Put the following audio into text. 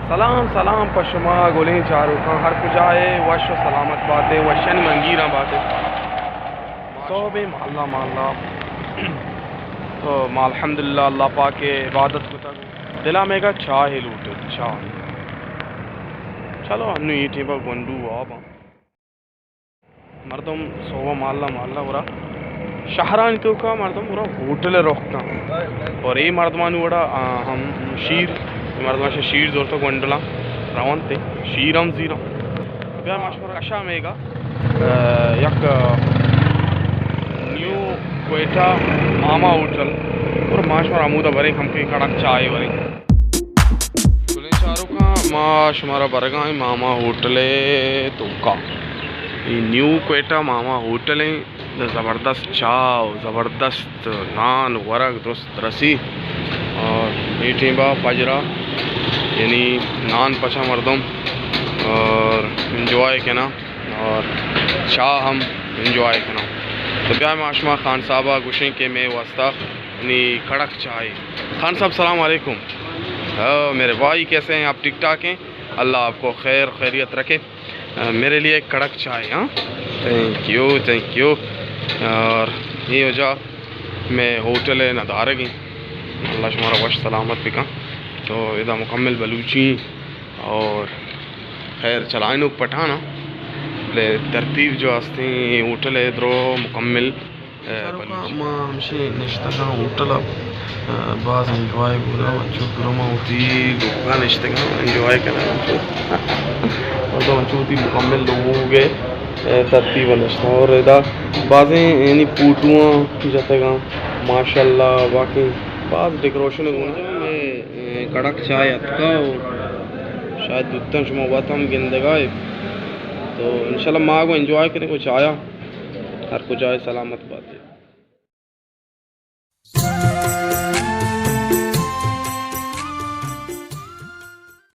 سلام، سلام پہ شما گلیں چاروکاں، ہر کجا ئے وش و سلامت باتے، وشانی منگیراں باتے۔ سہبیں مالا مالا تو ما الحمدللہ اللہ پاک ءِ عبادت کتگ۔ دل ءَ میگا چاہے لوٹت، چاہ۔ چلو، انو اے ٹیم ءَ گونڈو واب آں۔ مردم سہب ءَ مالا مالا گڑا شہرانی توکا مردم گڑا ہوٹل ءِ رخ کن۔ اور اے مردمانی وڑا، آ، ہم شیر، اے مردمان شہ شیر زورتا گونڈلاں رونت، شیر ہم زیراں۔ بیا ما شمارا کشا میگا، آ، یک، آ، نیو کوئٹہ ماما ہوٹل، اور ما شمارا ہمودا بریں، ہم کہ کڑک چائے بریں۔ گلیں چاروکاں، ما شمارا برگا ایں ماما ہوٹل ءِ توکا۔ اے نیو کوئٹہ ماما ہوٹل ایں، زبردست چاہ و زبردست نان ورگ درست رسی۔ اور اے ٹیمبا پجرا یعنی نان پچا مردم اور انجوائے کنا اور چاہ ہم انجوائے کنا۔ تو بیا ما شما خان صاحبا گوشیں کہ مئے واسطہ یعنی کڑک چائے۔ خان صاحب، سلام علیکم۔ او میرے بھائی، کیسے ہیں آپ؟ ٹھیک ٹھاک ہیں؟ اللہ آپ کو خیر خیریت رکھے۔ آ، میرے لیے ایک کڑک چائے، ہاں؟ Thank you, thank you. اور اے وجہ مئے ہوٹل ءِ ندارگ ایں۔ اللہ شمارا وش سلامت بکن۔ تو ادا مکمل بلوچی اور خیر چلائینوک پٹھان آں، بلے ترتیب جو ہستیں ہوٹل ءِ درو مکمل، اے، چاروکاں، بلوچی۔ ما ہمشی نشتگاں ہوٹل ءَ، آ، باز انجوائے بودا، انچو پورا ما وتی لوگا نشتگاں، انجوائے کناں، انچو مردم انچو وتی مکمل لوگ ءِ، اے، ترتیب ءَ نشتاں اور ادا بازیں یعنی پوٹواں جتگاں، ماشاءاللہ باقی باز ڈیکوریشن گونا۔ اے، اے، کڑک چائے اتکا و شاید دوتاں شما وت ہم گندگا ئے۔ تو انشاءاللہ ما گو انجوائے کنیں گو چایا، ہر کجا ئے سلامت باتے۔